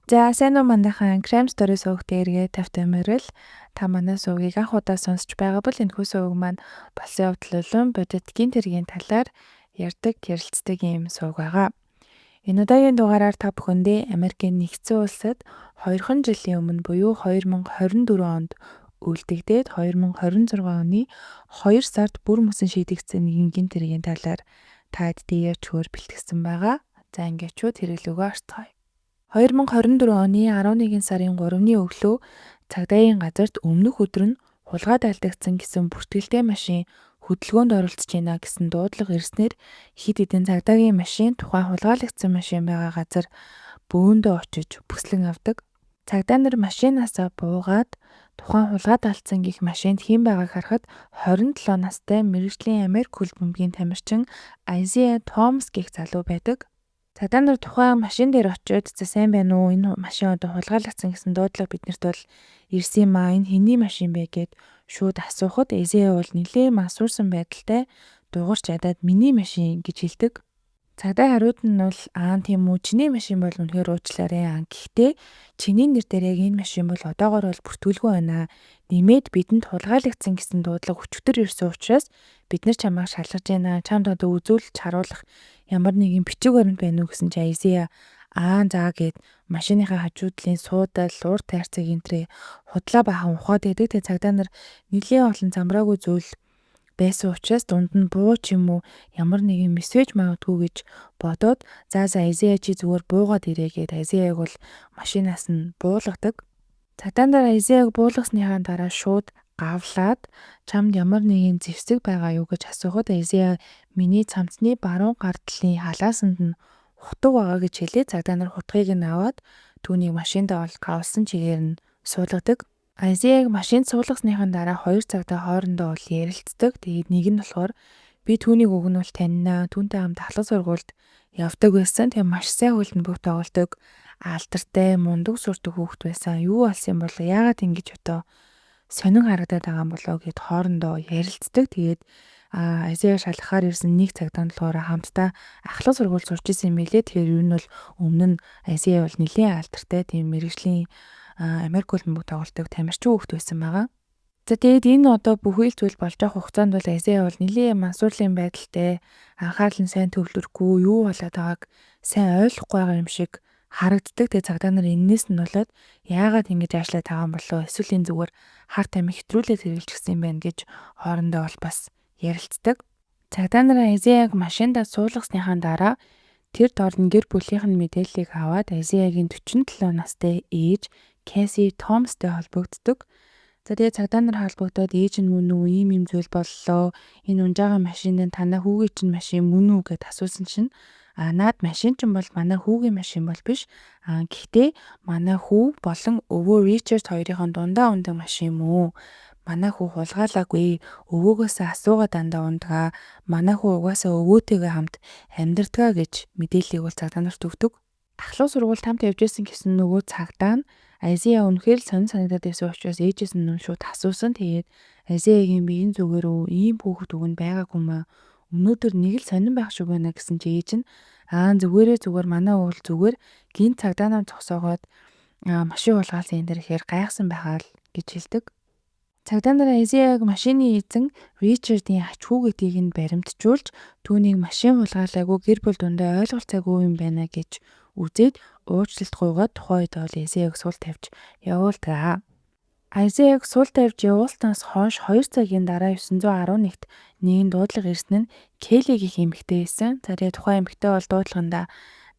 За, сайн уу манайхан, Crime Story сувагт эргээд тавтай морил. Та манай сувгийг анх удаа сонсч байгаа бол энэхүү суваг маань болсон явдал болон бодит гинт хэргийн талаар ярьдаг, ярилцдаг юм суваг байгаа. Энэ удаагийн дугаараар та бүхэндээ Америкийн нэгдсэн улсад 2 жилийн өмнө буюу 2024 онд үлдэгдээд 2026 оны 2 сард бүр мөсөн шийдэгдсэн нэгэн гинт хэргийн талаар та эддээ ярьж хөөр бэлтгэсэн байгаа. За, ингээд шууд хэрэглүүгөө орцгоё. 2024 оны 11 сарын 3-ны өглөө цагдаагийн газарт өмнөх өдөр нь хулгайд алдагдсан гэсэн бүртгэлтэй машин хөдөлгөөнд оролцож байна гэсэн дуудлага ирснээр хэд хэдэн цагдаагийн машин тухайн хулгайлагдсан машин байгаа газар бөөндөө очиж бүслэн авдаг. Цагдаа нар машинаасаа буугаад тухайн хулгайд алдсан гих машинд хэн байгааг харахад 27 настай мэргэжлийн Америк хөл бөмбөгийн тамирчин Isaiah Thomas гэх залуу байдаг. Цагдаа нар тухайн машин дээр очиод, "За, сайн байна уу? Энэ машин одоо хулгайлагдсан гэсэн дуудлага биднэрт бол ирсэн юм аа. Энэ хэний машин бэ?" гэд шууд асуухад Isaiah бол нэлээд мансуурсан байдалтай дуугарч ядаад "Миний машин" гэж хэлдэг. Цагдаа хариуд нь бол, "Аа, тийм үү, чиний машин бол үнэхээр уучлаарай. Аа, гэхдээ чиний нэр дээр яг энэ машин бол одоогор бол бүртгэлгүй байна. Нэмээд бидэнд хулгайлагдсан гэсэн дуудлага өчигдөр ирсэн учраас бид нар чамайг шалгаж байна. Чамд одоо үзүүлж харуулах ямар нэгэн бичиг баримт байна уу?" гэсэн чи Isaiah "Аа, за" гэд машиныхаа хажуу талын суудал, урд тайрцаг энтрээ худлаа баахан ухаад байдаг. Тэгээ цагдаа нар нэлээд олон замраагүй зүйл байсан учраас дунд нь буу ч юм уу ямар нэгэн мессеж магадгүй гэж бодоод, "За за, Isaiah, чи зүгээр буугаад ирээ" гэд Isaiah-г бол машинаас нь буулгадаг. Цагдаа нар Isaiah-г буулгасныхаа дараа шууд гавлаад, чамд ямар нэгэн зэвсэг байгаа юу гэж асуухад Isaiah миний цамцны баруун гар талын халаасанд нь хутга байгаа гэж хэлээд, цагдаа нар хутгийг нь аваад түүнийг машиндаа бол гавлсан чигээр нь суулгадаг. Isaiah-г машинд суулгасныхаа дараа хоёр цагдаа хоорондоо бол ярилцдаг. Тэгээд нэг нь болохоор, "Би түүнийг уг нь бол танина. Түүнтэй хамт ахлах сургуульд явдаг байсан. Тэгээ маш сайн хөл бөмбөг тоглодог, алдартай, мундаг сурдаг хүүхэд байсан. Юу болсон юм бол, яагаад ингэж одоо сонин харагдаад байгаа юм болоо?" гэд хоорондоо ярилцдаг. Тэгээд Isaiah шалгахаар ирсэн нэг цагдаа нь болохоор хамтдаа ахлах сургуульд сурч исэн юм билээ. Тэгэхээр ер нь бол өмнө нь Isaiah бол нэлээд алдартай тийм мэргэжлийн Америк хөл бөмбөг тоглодог тамирчин хүүхэд байсан байгаа. За, тэгээд энэ одоо бүхий л зүйл болж байгаа хугацаанд бол Isaiah бол нэлээд мансуурлын байдалтай, анхаарал нь сайн төвлөрөхгүй, юу болоод байгааг сайн ойлгохгүй байгаа юм шиг харагддаг. Тэгээд цагдаа нар энээс нь болоод яагаад ингэж аашлаад байгаа юм болоо, эсвэл энэ зүгээр хар тамхи хэтрүүлээд хэрэглэчихсэн юм байна гэж хоорондоо бол бас ярилцдаг. Цагдаа нар Isaiah-г машиндаа суулгасныхаа дараа тэр дорн гэр бүлийнх нь мэдээллийг аваад Isaiah-гийн 47 настай ээж Cassie Thomas-тай холбогддог. За, тэгээ цагдаа нар холбогдоод, ээж нь мөн үү, ийм юм зүйл боллоо. Энэ унж байгаа машин нь танай хүүгийн чинь машин мөн үү гэд асуусан чинь, а наад машин чинь бол манай хүүгийн машин бол биш. А гэхдээ манай хүү болон өвөө Ричард хоёрын дундаа унадаг машин юм уу? Манай хүү хулгайлаагүй. Өвөөгөөсөө асуугаад дандаа унадаг. Манай хүү угаасаа өвөөтэйгээ хамт амьдардаг гэж мэдээллийг бол цагдаа нарт өгдөг. Ахлах сургуульд хамт явж исэн гэсэн нөгөө цагдаа нь Isaiah үнэхээр л сонин санагдаад байсан учраас ээжээс нь шууд асуусан. Тэгээд Isaiah-гийн би энэ зүгээр үү, ийм хүүхэд уг нь байгаагүй маа. Өнөөдөр нэг л сонин байх шиг байна гэсэн чи ээж нь, аа, зүгээрээ зүгээр, манай өвөл зүгээр гинт цагдаа нар зогсоогоод машин хулгайлсан энэ тэр ихээр гайхсан байхаа л гэж хэлдэг. Цагдаа нар Isaiah-г машины эзэн Ричардын ач хүү гэдгийг нь баримтжуулж, түүнийг машин хулгайлаагүй, гэр бүл дундаа ойлголцоогүй юм байна гэж үзээд уучлалт гуйгаад тухайн үед бол Isaiah-г сул тавьж явуулдаг. Isaiah-г сул тавьж явуулснаас хойш 2 цагийн дараа 911-т нэгэн дуудлага ирсэн нь Келли гэх эмэгтэй байсан. За, тэгээ тухайн эмэгтэй бол дуудлагандаа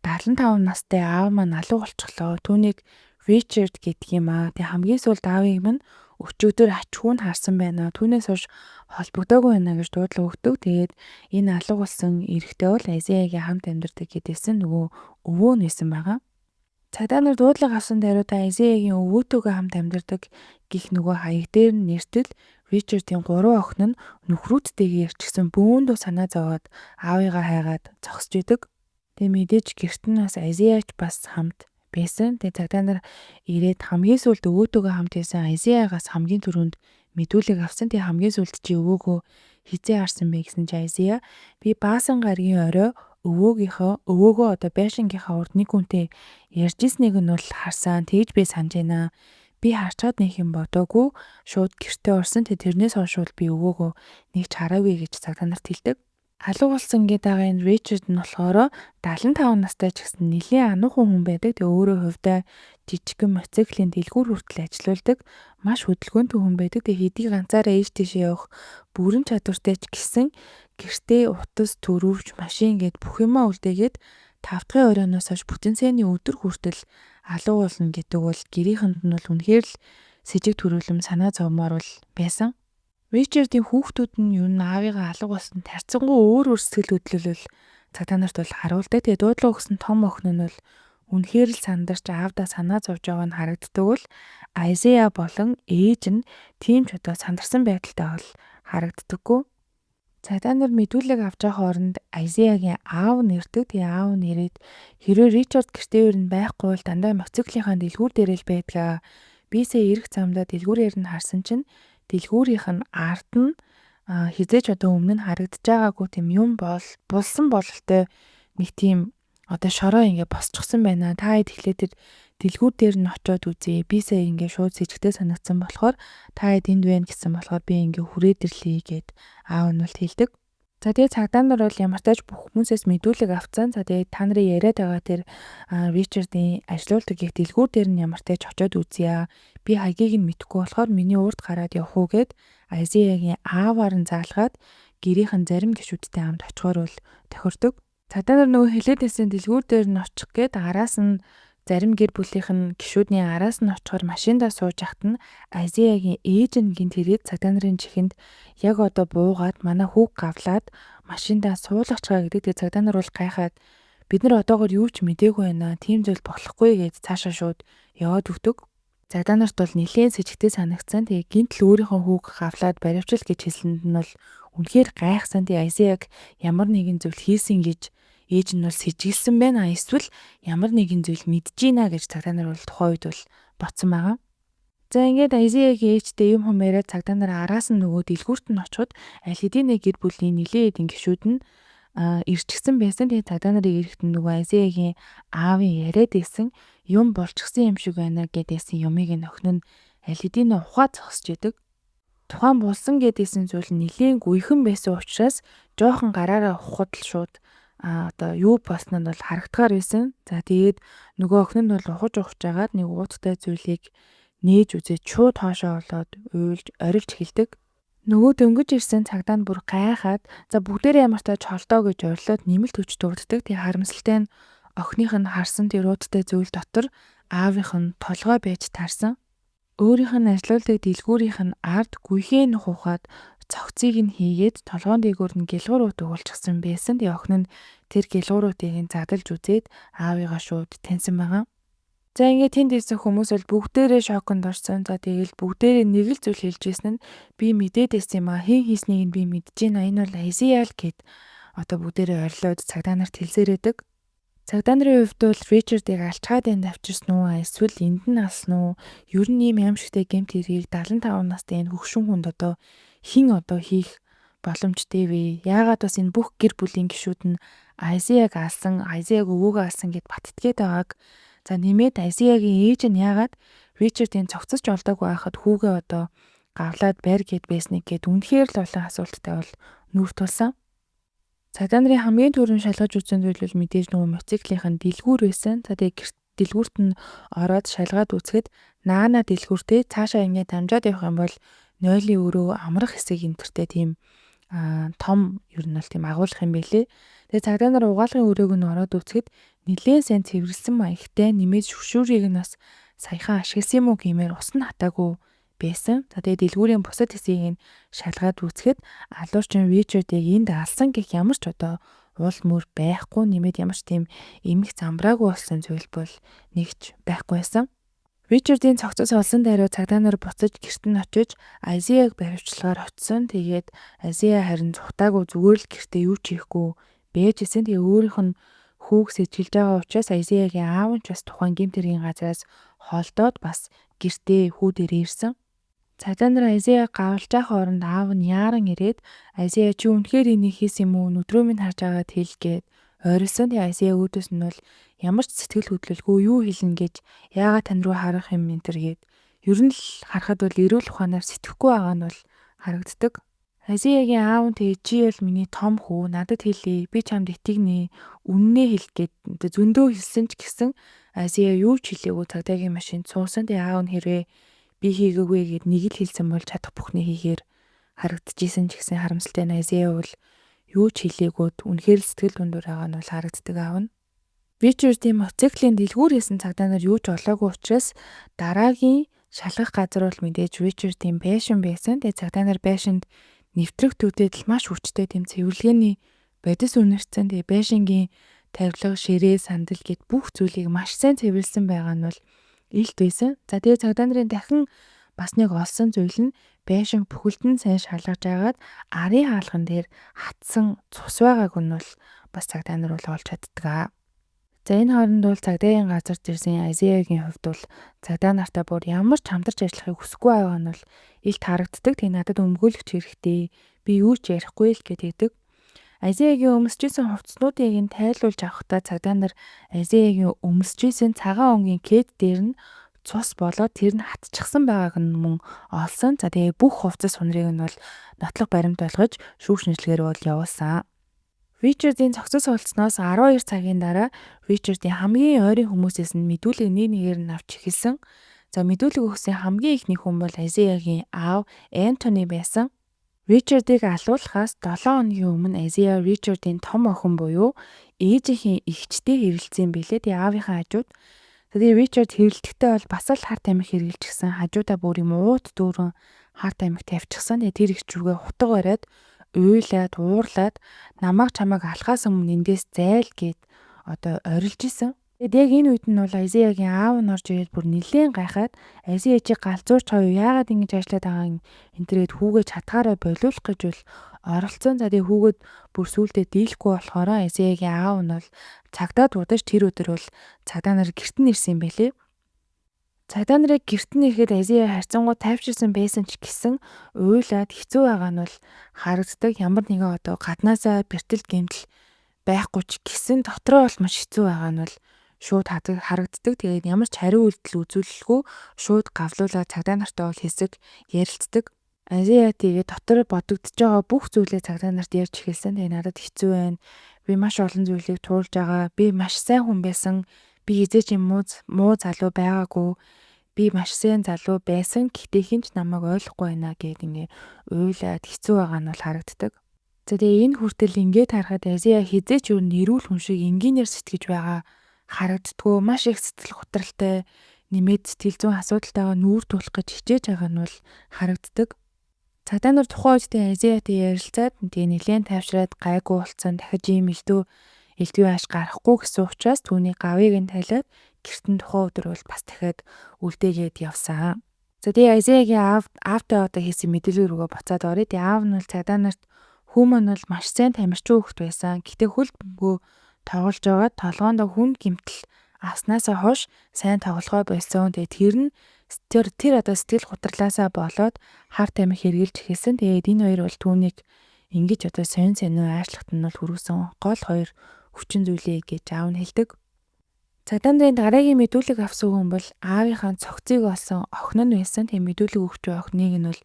75 настай аав маань алга болчихлоо. Түүнийг Ричард гэдэг юм аа. Тэгээ хамгийн сүүлд аавыг минь өчигдөр ач хүү нь харсан байна. Түүнээс хойш холбогдоогүй байна гэж дуудлага өгдөг. Тэгээд энэ алга болсон эрэгтэй бол Isaiah-гийн хамт амьдардаг гэдээсэн нөгөө өвөө нь байсан байгаа. Цагдаа нар дуудлага авсан даруйдаа Isaiah-гийн өвөөтэйгээ хамт амьдардаг гэх нөгөө хаяг дээр нь нэртэл Ричардын 3 охин нь нөхрүүдтэйгээ ирчихсэн, бөөндөө санаа зовоод аавыгаа хайгаад зогсож идэг. Тэгээ мэдээж гэрт нь бас Isaiah ч бас хамт байсан. Тэгээ цагдаа нар ирээд хамгийн сүүлд өвөөтэйгээ хамт байсан Isaiah-гаас хамгийн түрүүнд мэдүүлэг авсан. Тэгээ хамгийн сүүлд чи өвөөгөө хэзээ харсан бэ гэсэн чи Isaiah би Баасан гарагийн орой Өвөөгөө одоо байшингийнхаа урд нэг хүнтэй ярьж ирснийг нь бол харсан. Тэгж би санаж байна. Би харчаад нэг юм бодоогүй шууд гэртээ орсон. Тэрнээс хойш бол би өвөөгөө нэг ч хараагүй гэж цагдаа нарт хэлдэг. Алга болсон гэдэг байгаа энэ Ричард нь болохоор 75 настай ч гэсэн нэлээн ануухан хүн байдаг. Тэгээ өөрөө хувьдаа жижигхэн мотоциклийн дэлгүүр хүртэл ажилуулдаг. Маш хөдөлгөөнтэй хүн байдаг. Тэгээ хэдий ганцаараа ийш тийшээ явах бүрэн чадвартай ч гэсэн гэртээ утас, төрөвч, машин гээд бүх юмаа үлдээгээд 5 дахь оройноос хойш бүтэн сайнны өдөр хүртэл алга болно гэдэг бол гэрийнхэнд нь бол үнэхээр л сэжиг төрүүлэм санаа зовмоор бол байсан. Ричардын хүүхдүүд нь ер нь аавыгаа алга болсон тарцсангуй өөр өөр сэтгэл хөдлөл цагдаа нарт бол харуулдаг. Тэгээ дуудлага өгсөн том охин нь бол үнэхээр л сандарч аавдаа санаа зовж байгаа нь харагддаг бол Айзея болон ээж нь тийм ч одоо сандарсан байдалтай бол харагддаггүй. Цагдаа нар мэдүүлэг авч байгаа хооронд Айзеягийн аав нь ирдэг. Тэгээ аав нь ирээд хэрвээ Ричард гэртээ ер нь байхгүй бол дандаа мотоциклынхаа дэлгүүр дээр л байдгаа. Би сая ирэх замдаа дэлгүүрээр нь харсан чинь дэлгүүрийнх нь ард нь хизээч одоо өмнө нь харагдаж байгаагүй тийм юм бол булсан бололтой нэг тийм одоо шороо ингээ босчихсон байна. Та хэд тэгэхээр тэр дэлгүүр дээр нь очиод үзье. Би сая ингээ шууд сэжигтэй санагдсан болохоор та хэд энд байна гэсэн болохоор би ингээ хүрээд ирлээ гэд аав нь бол хэлдэг. За тэгээ цагдаа нар бол ямар ч бүх хүмүүсээс мэдүүлэг авцсан. За тэгээ та нарын яриад байгаа тэр Ричардын ажилуулдаг их дэлгүүр дээр нь ямар ч очиод үзье. Би хаягийг нь мэдэхгүй болохоор миний урд гараад явах уу гэд Айзеягийн ааваар нь заалгаад гэрийнх нь зарим гишүүдтэй хамт очихоор бол тохирдог. Цагдаа нар нөгөө хэлээд байсан дэлгүүр дээр нь очих гээд араас нь зарим гэр бүлийнх нь гишүүдний араас нь очихоор машиндаа сууж ахад нь Айзеягийн ээж нь гинт ирээд цагдаа нарын чихэнд яг одоо буугаад манай хүүг гавлаад машиндаа суулгачгаа гэдэг. Тэгээ цагдаа нар бол гайхаад бид нар одоогор юу ч мдээгүй байна. Тийм зүйл болохгүй гэж цаашаа шууд яваад өгдөг. Цагдаа нарт бол нэлээд сэжигтэй санагдсан. Тэгээ гинт л өөрийнхөө хүүг гавлаад баривчил гэж хэлсэнд нь бол үнэхээр гайхсан. Тэгээ Айзеяг ямар нэгэн зүйл хийсэн гэж ээж нь бол сэжиглсэн байна. Эсвэл ямар нэгэн зүйл мэдэж гинэ гэж цагдаа нар бол тухайн үед бол ботсон байгаа. За ингээд Айзеягийн ээжтэй юм хум яриад цагдаа нар араас нь нөгөө дэлгүүрт нь очиход аль хэдийн нэг гэр бүлийн нэлээд хэдэн гишүүд нь ирчихсэн байсан. Тэгээ цагдаа нарыг ирэхэд нөгөө Айзеягийн аавын яриад байсан юм болчихсон юм шиг байна гэдээсэн юмыг нь охин нь аль хэдийн ухаа зогсож идэг. Тухайн булсан гэдээсэн зүйл нь нэлээд гүйхэн байсан учраас жоохон гараараа ухахад л шууд одоо юу болсон нь бол харагдахаар байсан. За тэгээд нөгөө охин нь бол ухаж жагаад нэг ууттай зүйлийг нээж үзээд шууд хоошоо болоод уйлж орилж эхэлдэг. Нөгөө дөнгөж ирсэн цагдаа нь бүр гайхаад за бүгдээрээ ямар тааж холдоо гэж орилоод нэмэлт хүч дууддаг. Тэгээ харамсалтай нь охиных нь харсан тэр ууттай зүйл дотор аавынх нь толгой байж таарсан. Өөрийнх нь ажилуулдаг дэлгүүрийнх нь ард гүйхээ нь хуухад цогцыг нь хийгээд толгоон дээгүүр нь гэлгуур ут угуулчихсан байсан. Тэгээ охин нь тэр гэлгуур утыг нь задалж үзээд аавыгаа шууд таньсан байгаа. За ингээд тэнд ирсэн хүмүүс бол бүгдээрээ шоконд орсон. За тэгэл бүгдээрээ нэг л зүйл хэлж байсан нь би мэдээд байсан юм а. Хэн хийснийг нь би мэдэж байна. Энэ бол Айзея л гэд одоо бүгдээрээ орилоод цагдаа нарт хэлсээр байдаг. Цагдаа нарын хувьд бол Ричардыг алчгаад энд авчирсан уу эсвэл энд нь алсан уу? Ер нь ийм аимшигтай гэмт хэргийг 75 настай энэ хөгшин хүнд одоо хэн одоо хийх боломжтой вэ? Яагаад бас энэ бүх гэр бүлийн гишүүд нь Айзеяг алсан, Айзеяг өвөөгөө алсан гэд баттгээд байгааг. За нэмээд Айзеягийн ээж нь яагаад Ричардын цогцосч олдоогүй байхад хүүгээ одоо гавлаад барь гэд байсныг гэд үнэхээр л олон асуулттай бол нүүр тулсан. Цагдаа нарын хамгийн түрүүнд шалгаж үзсэн зүйл бол мэдээж нөгөө мотоциклийнх нь дэлгүүр байсан. За тэгээ гэрт дэлгүүрт нь ороод шалгаад үзэхэд наана дэлгүүртээ цаашаа ингээд дамжаад явах юм бол нойлын өрөө амрах хэсэг энтертэй тийм том ер нь бол тийм агуулах юм бэлээ. Тэгээ цагдаа нар угаалгын өрөөг нь ороод үзэхэд нэлээд сайн цэвэрлсэн маягтай нэмээд шүршүүрийг нь бас саяхан ашигласан юм уу гэмээр ус нь хатаагүй байсан. За тэгээ дэлгүүрийн бусад хэсгийг нь шалгаад үзэхэд алуурчин Ричардыг энд алсан гэх ямар ч одоо уул мөр байхгүй нэмээд ямар ч тийм эмх замбраагүй болсон зүйл бол нэгч байхгүй байсан. Ричардын цогцос олсон даруй цагдаа нар буцаж гэрт нь очиж Айзеяг баривчлагаар очсон. Тэгээд Айзея харин зүхтаагүй зүгээр л гэртээ юу ч хийхгүй байж исэн. Тэгээ өөрийнх нь хүүг сэжиглэж байгаа учраас Айзеягийн аав нь ч бас тухайн гэмт хэргийн газраас холдоод бас гэртээ хүү дээрээ ирсэн. Цагдаа нар Айзея гавлж байгаа хооронд аав нь яаран ирээд Айзея чи үнэхээр энийг хийсэн юм уу? Нүдрөө минь харж байгаад хэл гээд ойрлсон. Тэгээ Айзая үүдээс нь бол ямар ч сэтгэл хөдлөлгүй юу хэлнэ гэж яагаад тань руу харах юм энэ төр гээд ер нь л харахад бол эрүүл ухаанаар сэтгэхгүй байгаа нь бол харагддаг. Айзаягийн аав нь тэгээ чи бол миний том хүү, надад хэлээ, би чамд итгэнэ, үннээ хэл гээд зөндөө хэлсэн ч гэсэн Айзая юу ч хэлээгүй цагдаагийн машинд суусан. Тэгээ аав нь хэрвээ би хийгээгүй гэд нэг л хэлсэн бол чадах бүхний хийхээр харагдчихсэн ч гэсэн харамсалтай нь Айзая бол юу ч хэлээгүйд үнэхээр л сэтгэл дундуур байгаа нь бол харагддаг аав нь. Ричардын мотоциклийн дэлгүүр хийсэн цагдаа нар юу ч олоогүй учраас дараагийн шалгах газар бол мэдээж Ричардын байшин байсан. Тэгээ цагдаа нар байшинд нэвтрэх төдийд л маш хүчтэй тийм цэвэрлэгээний бодис үнэрсэн. Тэгээ байшингийн тавилга, ширээ, сандал гэд бүх зүйлийг маш сайн цэвэрлсэн байгаа нь бол илт байсан. За тэгээ цагдаа нарын дахин бас нэг олсон зүйл нь байшин бүхэлд нь сайн шалгаж агаад арын хаалган дээр хатсан цус байгааг нь бол бас цагдаа нар бол олж чаддаг. За энэ хооронд бол цагдаагийн газарт ирсэн Айзаягийн хувьд бол цагдаа нартаа бүр ямар ч хамтарч ажиллахыг хүсэхгүй байгаа нь бол илт харагддаг. Тэгээ надад өмгөөлөгч хэрэгтэй. Би юу ч ярихгүй л гэд хэлдэг. Айзаягийн өмсөж исэн хувцснуудыг нь тайлуулж авахдаа цагдаа нар Айзаягийн өмсөж исэн цагаан өнгийн кед дээр нь цус болоод тэр нь хатчихсан байгааг нь мөн олсон. За тэгээ бүх хувцас хунрыг нь бол нотлох баримт болгож шүүх шинжилгээгээр бол явуулсан. Ричардын цогцос уулзсноос 12 цагийн дараа Ричардын хамгийн ойрын хүмүүсээс нь мэдүүлэг нэг нэгээр нь авч эхэлсэн. За мэдүүлэг өгсөн хамгийн эхний хүн бол Айзаягийн аав Энтони байсан. Ричардыг алуулахаас 7 хоногийн өмнө Айзая Ричардын том охин буюу ээжийнхээ эгчтэй хэрэлцсэн билээ. Тэгээ аавынхаа хажууд. Тэгээ Ричард хэрэлдэхдээ бол бас л хар тамхи хэрглэжсэн. Хажуудаа бүр юм уут дүүрэн хар тамхи тавьчихсан. Тэгээ тэр эгч рүүгээ хутга бариад уйлаад, уурлаад намайг чамайг алхаас өмнө эндээс зайл гээд одоо орилж исэн. Тэгэд яг энэ үед нь бол Айзаягийн аав нь орж ирээд бүр нилээн гайхаад Айзая чи галзуурч хоёр яагаад ингэж ажиллаад байгаа юм энэ төргээд хүүгээ чадхаараа болиулах гэж бол оролцсон. За тэгээ хүүгээд бүр сүулдэ дийлэхгүй болохоор Айзаягийн аав нь бол цагдаа дуудаж тэр өдөр бол цагдаа нар гэрт нь ирсэн юм байлээ. Цагдаа нарыг гэрт нь ирэхэд Айзая харьцангуй тайвширсан байсан ч гэсэн уйлаад хэцүү байгаа нь бол харагддаг. Ямар нэгэн одоо гаднаасаа бэртэл гэмтэл байхгүй ч гэсэн дотроо бол маш хэцүү байгаа нь бол шууд харагддаг. Тэгээд ямар ч хариу үйлдэл үзүүлэлгүй шууд гавлуулаад цагдаа нартай бол хэсэг ярилцдаг. Айзая тэгээд дотор бодогдож байгаа бүх зүйлээ цагдаа нарт ярьж эхэлсэн. Тэгээд надад хэцүү байна. Би маш олон зүйлийг туулж байгаа. Би маш сайн хүн байсан. Би хэзээ ч юм муу залуу байгаагүй. Би маш сайн залуу байсан. Гэхдээ хэн ч намайг ойлгохгүй байна гэд ингээ уйлаад хэцүү байгаа нь бол харагддаг. За тэгээ энэ хүртэл ингээд харахад Айзая хэзээ ч юу нэрүүл хүн шиг энгийнээр сэтгэж байгаа харагддггүй. Маш их сэтгэл готралтай нэмээд сэтгэл зүйн асуудалтайгаа нүүр тулах гэж хичээж байгаа нь бол харагддаг. Цагдаа нар тухайн үед Айзаятай ярилцаад тэгээ нэлээд тайвшраад гайгүй болцсон, дахиж ийм элдвийн ааш гарахгүй гэсэн учраас түүний гавыг нь тайлаад гэрт нь тухайн өдөр бол бас дахиад үлдээгээд явсан. За тэгээ Айзаягийн аавтай одоо хийсэн мэдээлэл рүүгээ буцаад оръё. Тэгээ аав нь бол цагдаа нарт хүү маань бол маш сайн тамирчин хүүхэд байсан. Гэтэ хөл бөмбөгөө тоглож байгаад толгоондоо хүн гэмтэл авснаасаа хойш сайн тоглохоо болсон. Тэгээ тэр нь тэр одоо сэтгэл гутралаасаа болоод хар тамхи хэрглэж эхэлсэн. Тэгээд энэ хоёр бол түүнийг ингэж одоо сонь сонио аашлахт нь бол хүргэсэн гол хоёр хүчин зүйлээ гэж аав нь хэлдэг. Цагдаа нарын дараагийн мэдүүлэг авсан хүн бол аавынхаа цогцыг олсон охин нь байсан. Тэгээ мэдүүлэг өгч байгаа охиныг нь бол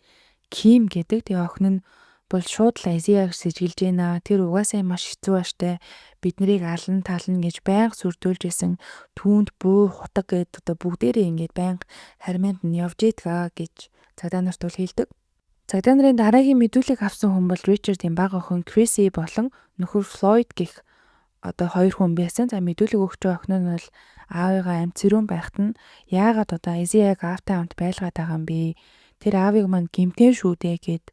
Ким гэдэг. Тэгээ охин нь бол шууд л Айзаяг сэжиглэж байна. Тэр угаасаа маш хэцүү баштай. Бид нарыг алан тална гэж байнга сүрдүүлж исэн. Түүнд буу хутаг гэд одоо бүгдээрээ ингэж байнга хармианд нь явж идгаа гэж цагдаа нарт бол хэлдэг. Цагдаа нарын дараагийн мэдүүлэг авсан хүн бол Ричардын бага охин Криси болон нөхөр Флойд гэх одоо хоёр хүн байсан. За мэдүүлэг өгч байгаа охин нь бол аавыгаа амьд сэрүүн байхад нь яагаад одоо Айзаяг аавтай хамт байлгаад байгаа юм бэ? Тэр аавыг маань гэмтэн шүү дээ гэд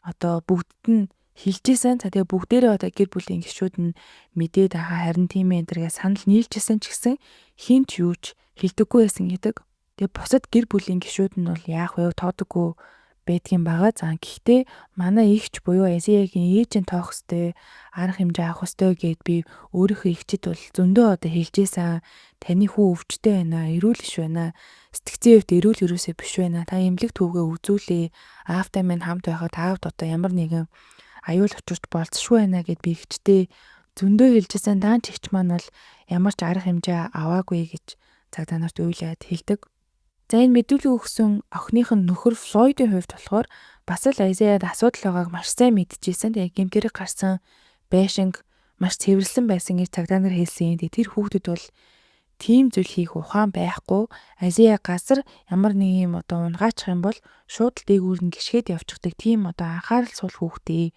одоо бүгдд нь хэлжсэн. За тэгээ бүгдээрээ одоо гэр бүлийн гишүүд нь мэдээд байгаа, харин тийм ээ энэ санал нийлжсэн ч гэсэн хэн ч юу ч хэлдэггүй байсан гэдэг. Тэгээ бусад гэр бүлийн гишүүд нь бол яах вэ, тоодоггүй байдгийн байгаа. За гэхдээ манай эгч буюу Айзаягийн ээж нь тоох ёстой, арга хэмжээ авах ёстой гэд би өөрийнхөө эгчид бол зөндөө одоо хэлжсэн. Таны хүү өвчтэй байна, эрүүл биш байна. Сэтгцийн хувьд эрүүл ерөөсөө биш байна. Та эмнэлэг төвгөө үзүүлээ. Аавтай минь хамт байхад аавд одоо ямар нэгэн аюул учирч болцшгүй байна гэд би эгчтэй Зөндөө хэлжсэн даанч эгч маань бол ямар ч арга хэмжээ аваагүй гэж цагдаа нарт уйлаад хэлдэг. За энэ мэдүүлэг өгсөн охиных нь нөхөр Флойдын хувьд болохоор бас л Айзаяад асуудал байгааг маш сайн мэдчихсэн. Тэгээ гэмт хэрэг гарсан байшинг маш цэвэрлсэн байсан гэж цагдаа нар хэлсэн. Тэгээ тэр хүүхдэд бол тийм зүйл хийх ухаан байхгүй. Айзая газар ямар нэг юм одоо унгаачих юм бол шууд л дээгүүр нь гიშгээд явчихдаг тийм одоо анхаарал сул хүүхдээ.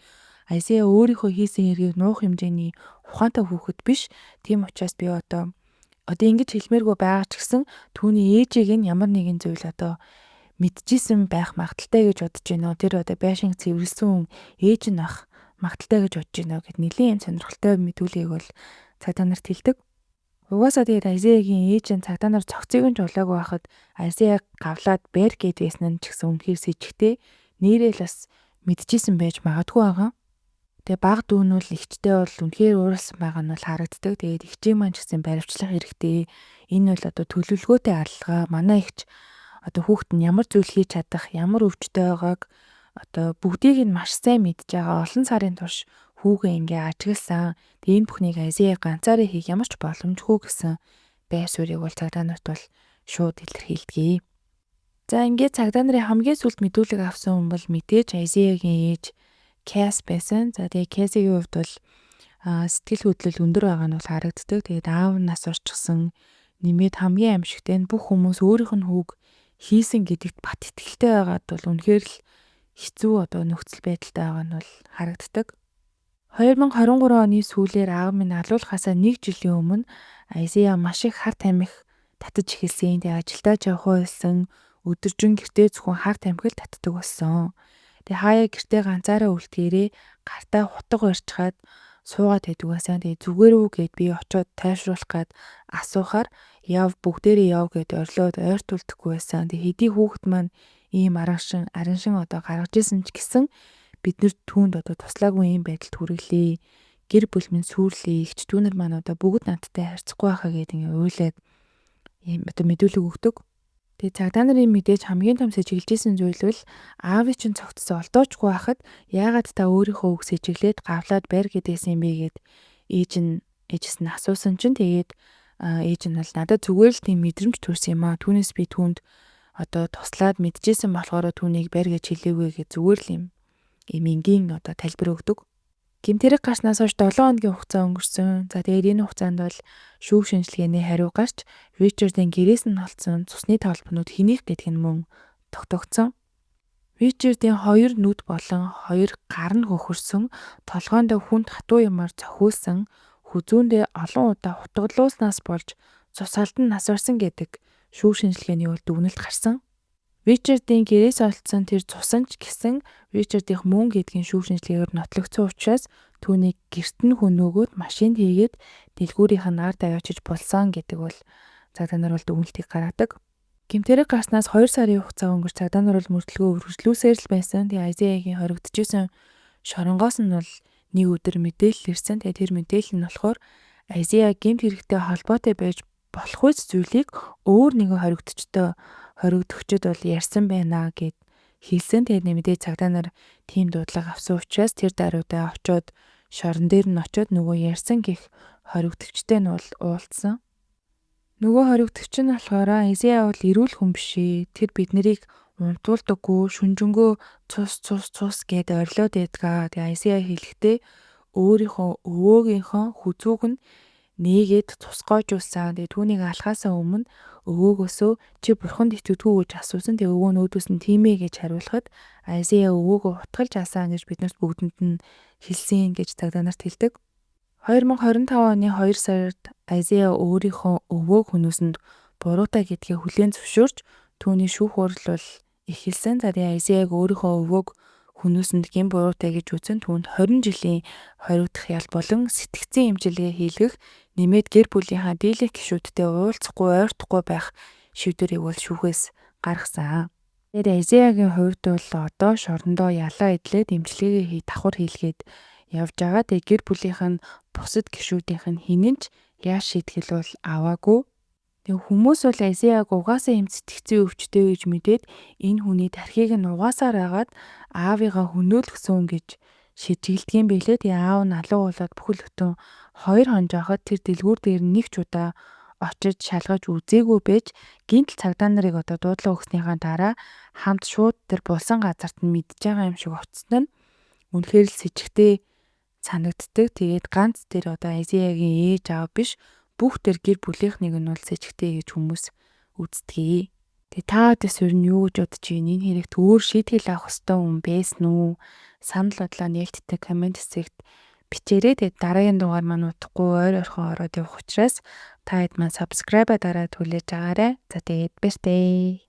Айзая өөрийнхөө хийсэн хэргийг нуух хэмжээний ухаантай хүүхэд биш. Тийм учраас би одоо ингэж хэлмээргүй байгаа ч гэсэн түүний ээжийг нь ямар нэгэн зүйл одоо мэдчихсэн байх магадaltaй гэж бодож байна. Тэр одоо байшинг цэвэрлсэн хүн ээж нь ах магадaltaй гэж бодож байна гэд нэлийн юм сонирхолтой мэдүүлгийг бол цагдаа нарт хэлдэг. Угаасаа тэгээд Айзаягийн ээж нь цагдаа нар цогцыг нь жолоогүй байхад Айзаяг гавлаад бэр гээд байсан нь ч гэсэн үнэхээр сэжигтэй нэрэл бас мэдчихсэн байж магадгүй байгаа. Тэгээ баг дүү нь бол эгчтэй бол үнэхээр ууралсан байгаа нь бол харагддаг. Тэгээд эгчийн маань ч гэсэн баривчлах хэрэгтэй. Энэ бол одоо төлөвлөгөөтэй алгаа. Манай эгч одоо хүүхэд нь ямар зүйл хийж чадах, ямар өвчтэй байгааг одоо бүгдийг нь маш сайн мэдж байгаа. Олон сарын турш хүүгээ ингээ ажигласан. Тэгээ энэ бүхнийг Айзая ганцаараа хийх ямар ч боломжгүй гэсэн байр суурийг бол цагдаа нарт бол шууд илэрхийлдэг. За ингээд цагдаа нарын хамгийн сүүлд мэдүүлэг авсан хүн бол мэдээж Айзаягийн ээж Кэс байсан. За тэгээ Кэсигийн хувьд бол сэтгэл хөдлөл өндөр байгаа нь бол харагддаг. Тэгээд аав нь нас орчихсон. Нэмээд хамгийн аимшигтай нь бүх хүмүүс өөрийнх нь хүүг хийсэн гэдэгт бат итгэлтэй байгаад бол үнэхээр л хэцүү одоо нөхцөл байдалтай байгаа нь бол харагддаг. 2023 оны сүүлээр аав минь алуулахаасаа нэг жилийн өмнө Айзая маш их хар тамхи татаж эхэлсэн. Тэгээ ажилдаа ч явах байсан. Өдөржин гэртээ зөвхөн хар тамхи л татдаг болсон. Тэгээ хаяа гэртээ ганцаараа үлдэхээрээ гартаа хутга барьчихад суугаад байдаг байсан. Тэгээ зүгээр үү гэд би очиод тайвшруулах гад асуухаар яв бүгдээрээ яв гэд орилоод ойртуулдаггүй байсан. Тэгээ хэдий хүүхэд маань ийм араншин одоо гаргаж исэн ч гэсэн бид нэр түүнд одоо туслаагүй ийм байдалд хүргэлээ. Гэр бүл минь сүрлээ. Эгч дүүнер маань одоо бүгд надтай харьцахгүй байхаа гэд ингээ уйлаад ийм одоо мэдүүлэг өгдөг. Тэгээ цагдаа нарын мэдээж хамгийн том сэжиглэжсэн зүйл бол аавын чинь цогцсон олдоочгүй байхад яагаад та өөрийнхөө үг сэжиглээд гавлаад барь гэдээсэн юм бэ гэд ээж нь ээжээс нь асуусан чинь тэгээд ээж нь бол надад зүгээр л тийм мэдрэмж төрсөн юм аа. Түүнээс би түүнд одоо туслаад мэдчихсэн болохоор түүнийг барь гэж хэлээгүй гэж зүгээр л юм энгийн одоо тайлбар өгдөг. Гэмт хэрэг гарснаас хойш 7 хоногийн хугацаа өнгөрсөн. За тэгээд энэ хугацаанд бол шүүх шинжилгээний хариу гарч Ричардын гэрээс нь олдсон цусны толбонууд хэнийх гэдг нь мөн тогтогдсон. Ричардын 2 нүд болон 2 гар нь хөхөрсөн, толгойндоо хүнд хатуу юмар цохиулсан, хүзүүндээ олон удаа хутгалуулснаас болж цус алдан нас барсан гэдэг шүүх шинжилгээний үйл дүгнэлт гарсан. Ричардын гэрээс олдсон тэр цус нь ч гэсэн Ричардынх мөн гэдгийн шүүх шинжилгээгээр нотлогдсон учраас түүнийг гэрт нь хөнөөгөөд машинд хийгээд дэлгүүрийнх нь ард аваачиж булсан гэдэг бол цагдаа нар бол дүгнэлтийг гаргадаг. Гэмт хэрэг гарснаас 2 сарын хугацаа өнгөрч цагдаа нар бол мөрдлөгөө үргэлжлүүлсээр л байсан. Тэгээ Айзаягийн хоригдчихсэн шоронгоос нь бол нэг өдөр мэдээлэл ирсэн. Тэгээ тэр мэдээлэл нь болохоор Айзая гэмт хэрэгтэй холбоотой байж болох үс зүйлийг өөр нэгэн хоригдогчид бол ярьсан байна гэд хэлсэн. Тэгээд нэмэдээ цагдаа нар тийм дуудлага авсан учраас тэр даруйдаа очиод шорон дээр нь очиод нөгөө ярьсан гих хоригдогчтой нь бол уулзсан. Нөгөө хоригдогч нь болохоор Айзая бол эрүүл хүн биш ээ. Тэр бид нарыг унтуулдаггүй, шүнжэнгөө цус цус цус гэд орилоод байдгаа. Тэгээ Айзая хэлэхдээ өөрийнхөө өвөөгийнхөө хүзүүг нь нээгээд цусгоожуулсан. Тэгээ түүнийг алхаасаа өмнө өвөөгөөсөө чи бурханд итгэдэггүй гэж асуусан. Тэгээ өвөө нь өөдөөс нь тийм ээ гэж хариулахад Айзая өвөөгөө хутгалж асаан гэж биднэрт бүгдэнд нь хэлсэн гэж цагдаа нарт хэлдэг. 2025 оны 2 сард Айзая өөрийнхөө өвөөг хөнөөсөнд буруутай гэдгээ хүлээн зөвшөөрч түүний шүүх хурал бол эхэлсэн. За тэгээ Айзаяг өөрийнхөө өвөөг хөнөөсөнд гэм буруутай гэж үзэн түүнд 20 жилийн хоригдох ял болон сэтгцийн эмчилгээ хийлгэх нэмээд гэр бүлийнхаа дийлэх гишүүдтэй уулзахгүй ойртохгүй байх шийдвэрийг бол шүүхээс гаргасан. Тэгэхээр Айзаягийн хувьд бол одоо шорондоо ялаа идлээд эмчилгээгээ хий давхар хийлгээд явж байгаа. Тэгээ гэр бүлийнх нь бусад гишүүдийнх нь хинэн ч яаж шийтгэл бол аваагүй. Тэгээ хүмүүс бол Айзаяг угаасаа юм сэтгцийн өвчтэй гэж мэдээд энэ хүний тархийг нь угаасаар агаад аавыгаа хөнөөлгсөн гэж шижиглэдэг юм билээ. Тэгээ аав нь алга болоод бүхэл бүтэн 2 хонжооход тэр дэлгүүр дээр нэг ч удаа очиж шалгаж үзээгүй байж гинтл цагдаа нарыг одоо дуудлага өгснийхаа дараа хамт шууд тэр булсан газарт нь мэдж байгаа юм шиг очсон нь үнэхээр л сэжигтэй санагддаг. Тэгээд ганц тэр одоо Айзаягийн ээж аав биш, бүх тэр гэр бүлийнхнийг нь бол сэжигтэй гэж хүмүүс үздэг. Тэгээ та дэс ер нь юу гэж бодож байна? Энэ хэрэгт өөр шийтгэл авах ёстой хүн байсан уу? Санал бодлоо нээлттэй коммент хэсэгт бичээрэй. Тэгээд дараагийн дугаар маань удахгүй ойр ойрхон ороод явах учраас та хэд маань subscribe-а дараад хүлээж аваарай. За, тэгээд баяртай.